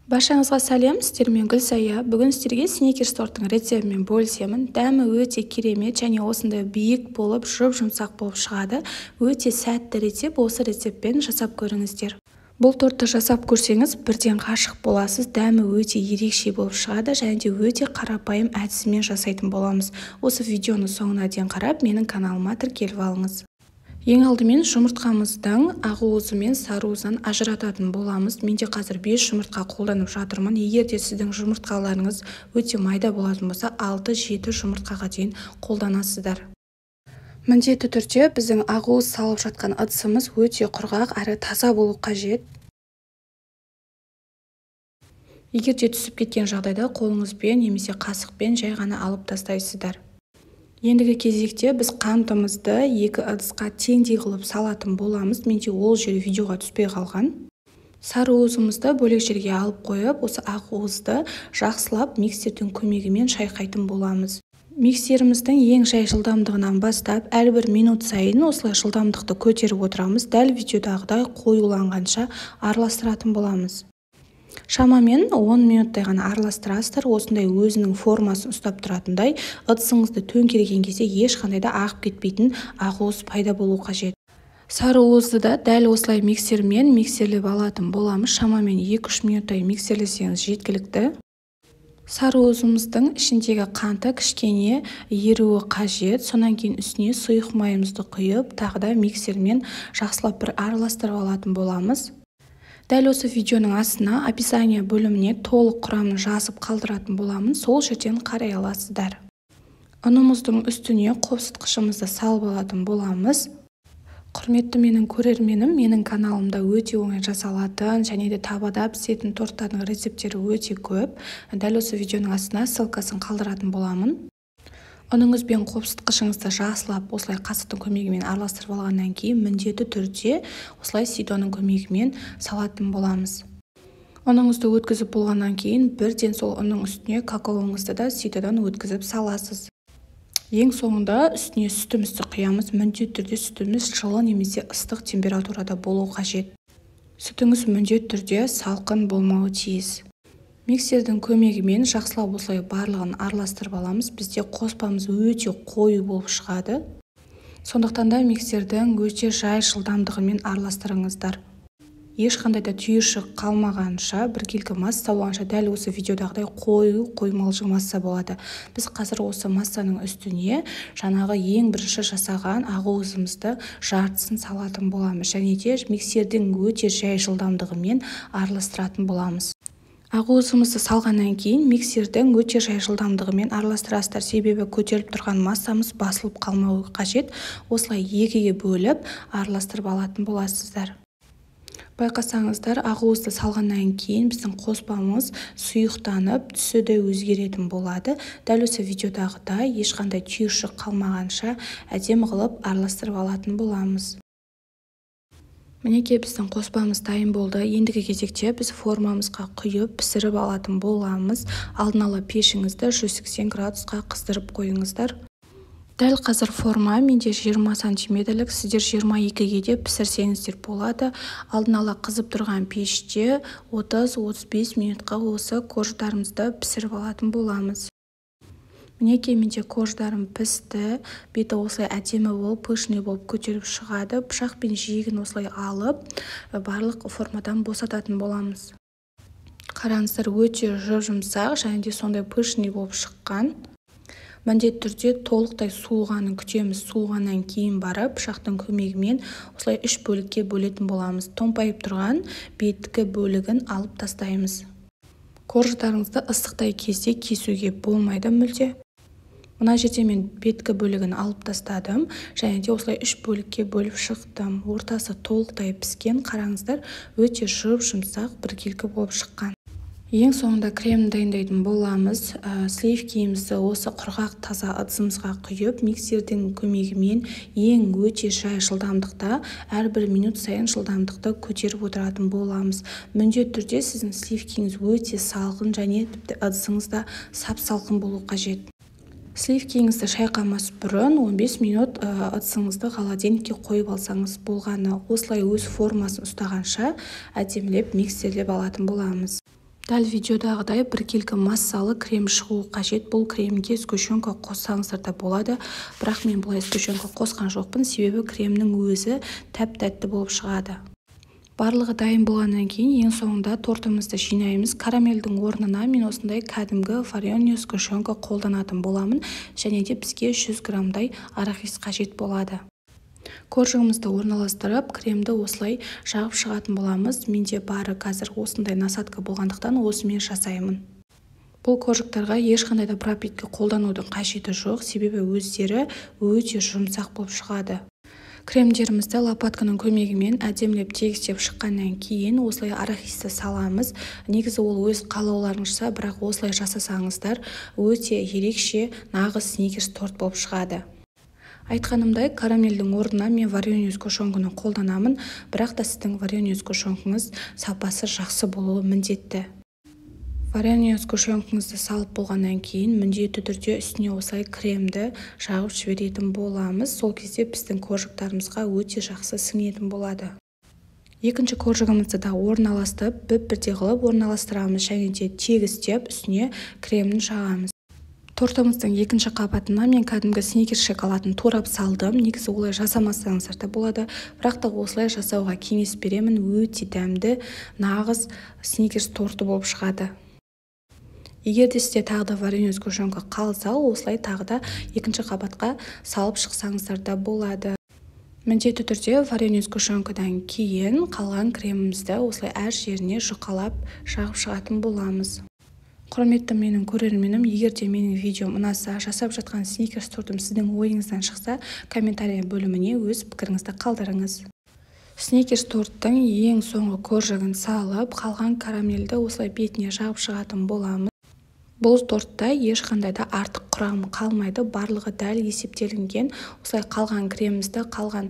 Баршаңызға сәлем, сіздермен Гүлсая. Бүгін сіздерге Сникерс тортының рецептімен бөлісемін. Дәмі өте керемет және осындай биік болып, жұп-жұмсақ болып шығады. Өте сәтті рецепт, осы рецептпен жасап көріңіздер. Бұл тортты жасап көрсеңіз, бірден ғашық боласыз. Дәмі өте ерекше болып шығады және де өте қарапайым әдісімен жасайтын боламыз. Осы видеоны соңына дейін қарап, менің каналыма тіркеліп алыңыз. Ең алдымен жұмыртқамыздың ақуызы мен сарыуызын ажырататын боламыз. Менде қазір 5 жұмыртқа қолданып жатырмын. Егер де сіздің жұмыртқаларыңыз өте майда болатын болса, 6-7 жұмыртқаға дейін қолданасыздар. Міндетті түрде біздің ақуыз салып жатқан ыдысымыз өте құрғақ әрі таза болу қажет. Егер де түсіп кеткен жағдайда қолыңызбен немесе қасықпен жай ғана алып тастайсыздар. Ендігі кезекте біз қантымызды екі ыдысқа теңдей қылып салатын боламыз. Менде ол жері видеоға түспей қалған. Сары уызымызды бөлек жерге алып қойып, осы ақ уызды жақсылап миксердің көмегімен шайқайтын боламыз. Миксеріміздің ең жай жылдамдығынан бастап, әрбір минут сайын осылай жылдамдықты көтеріп отырамыз. Дәл видеодағыдай қоюланғанша араластыратын боламыз. Шамамен 10 минуттай ғана араластырасыздар. Осындай өзінің формасын ұстап тұратындай, ыдысыңызды төңкерген кезде ешқандай да ағып кетпейтін ақуыз пайда болу қажет. Сары уызды да дәл осылай миксермен миксерлеп алатын боламыз. Шамамен 2-3 минуттай миксерлесеңіз жеткілікті. Сары уызымыздың ішіндегі қанты кішкене еруі қажет. Сонан кейін үстіне сұйық майымызды құйып, тағы да миксермен жақсылап бір араластырып алатын боламыз. Дәл осы видеоның астына описание бөліміне толық құрамын жазып қалдыратын боламын, сол жерден қарай аласыздар. Ұнымыздың үстіне қопсытқышымызды салып алатын боламыз. Құрметті менің көрерменім, менің каналымда өте оңай жасалатын және де табада пісетін торттардың рецепттері өте көп. Дәл осы видеоның астына ссылкасын қалдыратын боламын. Ұныңыз бен қопсытқышыңызды жақсылап осылай қасықтың көмегімен араластырып алғаннан кейін міндетті түрде осылай ситоның көмегімен салатын боламыз. Ұныңызды өткізіп болғаннан кейін бірден сол ұнның үстіне какаоңызды да ситодан өткізіп саласыз. Ең соңында үстіне сүтімізді құямыз. Міндетті түрде сүтіміз жылы немесе ыстық температурада болу қажет. Сүтіңіз міндетті түрде салқын болмауы тиіс. Миксердің көмегімен жақсылап осылай барлығын араластырып аламыз. Бізде қоспамыз өте қою болып шығады. Сондықтан да миксердің өте жай жылдамдығымен араластырыңыздар. Ешқандай да түйіршік қалмағанша, біркелкі масса болғанша дәл осы видеодағыдай қою қоймалжың масса болады. Біз қазір осы массаның үстіне жаңағы ең бірінші жасаған ақуызымызды жартысын салатын боламыз. Және де миксердің өте жай жылдамдығымен араластыратын боламыз. Ақуызымызды салғаннан кейін миксердің өте жай жылдамдығымен араластырасыздар. Себебі көтеріліп тұрған массамыз басылып қалмауы қажет. Осылай екіге бөліп араластырып алатын боласыздар. Байқасаңыздар, ақуызды салғаннан кейін біздің қоспамыз сұйықтанып, түсі де өзгеретін болады. Дәл осы видеодағыдай ешқандай түйіршік қалмағанша әдемі қылып араластырып алатын боламыз. Мінекей біздің қоспамыз дайын болды. Ендігі кезекте біз формамызға құйып пісіріп алатын боламыз. Алдын ала пешіңізді 180 градусқа қыздырып қойыңыздар. Дәл қазір форма менде 20 сантиметрлік, сіздер 22-ге де пісірсеңіздер болады. Алдын ала қызып тұрған пеште 30-35 минутқа осы корждарымызды пісіріп алатын боламыз. Мінекей менде корждарым пісті, беті осылай әдемі болып, пышный болып көтеріп шығады. Пышақпен жиегін осылай алып, барлық формадан босататын боламыз. Қараңыздар, өте жұп-жұмсақ және де сондай пышный болып шыққан. Міндетті түрде толықтай суығанын күтеміз. Суығаннан кейін барып пышақтың көмегімен осылай үш бөлікке бөлетін боламыз. Томпайып тұрған беткі бөлігін алып тастаймыз. Корждарыңызды ыстықтай кезде кесуге болмайды мүлде. Мына жерде мен беткі бөлігін алып тастадым және де осылай үш бөлікке бөліп шықтым. Ортасы толықтай піскен, қараңыздар, өте жұп-жұмсақ біркелкі болып шыққан. Ең соңында крем дайындайтын боламыз. Сливкиімізді осы құрғақ таза ыдысымызға құйып, миксердің көмегімен ең өте жай жылдамдықта әрбір минут сайын жылдамдықты көтеріп отыратын боламыз. Міндетті түрде сіздің сливкиіңіз өте салқын және тіпті ыдысыңыз да сап-салқын болу қажет. Сливкиіңізді шайқамас бұрын 15 минут ыдысыңызды холодильникке қойып алсаңыз болғаны. Осылай өз формасын ұстағанша әдемілеп миксерлеп алатын боламыз. Дәл видеодағыдай біркелкі массалы крем шығуы қажет. Бұл кремге сгущенка қоссаңыздар да болады, бірақ мен бұлай сгущенка қосқан жоқпын, себебі кремнің өзі тәп-тәтті болып шығады. Барлығы дайын болғаннан кейін ең соңында тортымызды жинаймыз. Карамельдің орнына мен осындай кәдімгі вареный сгущенка қолданатын боламын, және де бізге 100 граммдай арахис қажет болады. Коржигімізді орналастырып, кремді осылай жағып шығатын боламыз. Менде бары қазір осындай насадка болғандықтан осымен жасаймын. Бұл коржиктарға ешқандай да пропитка қолданудың қажеті жоқ, себебі өздері өте жұмсақ болып шығады. Кремдерімізді лопатканың көмегімен әдемілеп тегістеп шыққаннан кейін осылай арахисті саламыз. Негізі ол өз қалауларыңызша, бірақ осылай жасасаңыздар өте ерекше нағыз сникерс торт болып шығады. Айтқанымдай, карамельдің орнына мен вареный сгущенканы қолданамын, бірақ та сіздің вареный сгущенкаңыз сапасы жақсы болуы міндетті. Вареный сгущенкаңызды салып болғаннан кейін міндетті түрде үстіне осылай кремді жағып жіберетін боламыз. Сол кезде біздің коржиктарымызға өте жақсы сіңетін болады. Екінші коржигімізді да орналастырып, бір-бірдей қылып орналастырамыз және де тегістеп үстіне кремін жағамыз. Тортымыздың екінші қабатына мен кәдімгі сникерс шоколадын турап салдым. Негізі олай жасамасаңыздар да болады, бірақ та осылай жасауға кеңес беремін. Өте дәмді, нағыз сникерс торты болып шығады. Егер де сізде тағы да вареный сгущенка қалса, осылай тағы да екінші қабатқа салып шықсаңыздар да болады. Міндетті түрде вареный сгущенкадан кейін қалған кремімізді осылай әр жеріне жұқалап жағып шығатын боламыз. Құрметті менің көрерменім, егер де менің видеом ұнаса, жасап жатқан сникерс тортым сіздің ойыңыздан шықса, комментария бөліміне өз пікіріңізді қалдырыңыз. Сникерс торттың ең соңғы коржигін салып, қалған карамельді осылай бетіне жағып шығатын боламыз. Бұл тортта ешқандай да артық құрам қалмайды, барлығы дәл есептелінген. Осылай қалған кремімізді, қалған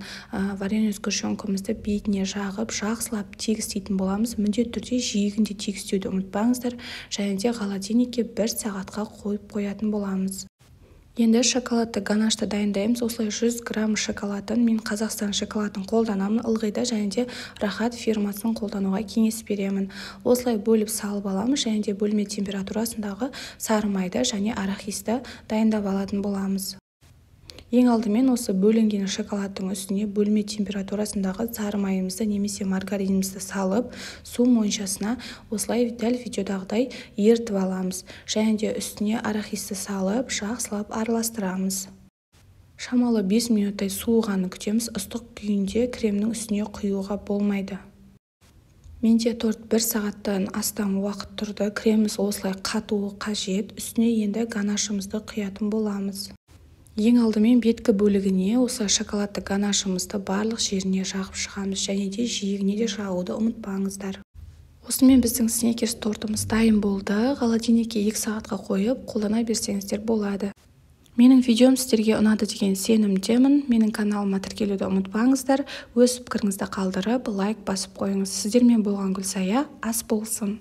вареный сгущенкамызды бетіне жағып, жақсылап тегістейтін боламыз. Міндетті түрде жиегін де тегістеуді ұмытпаңыздар, және де холодильникке 1 сағатқа қойып қоятын боламыз. Енді шоколадты ганашты дайындаймыз. Осылай 100 грамм шоколадын, мен Қазақстан шоколадын қолданамын ылғи да, және де Рахат фирмасын қолдануға кеңес беремін. Осылай бөліп салып аламыз, және де бөлме температурасындағы сары майды және арахисті дайындап алатын боламыз. Ең алдымен осы бөлінген шоколадтың үстіне бөлме температурасындағы сары майымызды немесе маргаринімізді салып, су моншасына осылай дәл видеодағыдай ерітіп аламыз. Және де үстіне арахисті салып, жақсылап араластырамыз. Шамалы 5 минуттай суығанын күтеміз. Ыстық күйінде кремнің үстіне құюға болмайды. Менде торт 1 сағаттан астам уақыт тұрды. Креміміз осылай қатуы қажет. Үстіне енді ганашымызды құятын боламыз. Ең алдымен беткі бөлігіне осы шоколадты ганашымызды барлық жеріне жағып шығамыз, және де жиегіне де жағуды ұмытпаңыздар. Осымен біздің сникерс тортымыз дайын болды. Холодильникке 2 сағатқа қойып, қолдана берсеңіздер болады. Менің видеом сіздерге ұнады деген сенімдемін. Менің каналыма тіркелуді ұмытпаңыздар. Өз пікіріңізді қалдырып, лайк басып қойыңыз. Сіздермен болған Гүлсая, ас болсын.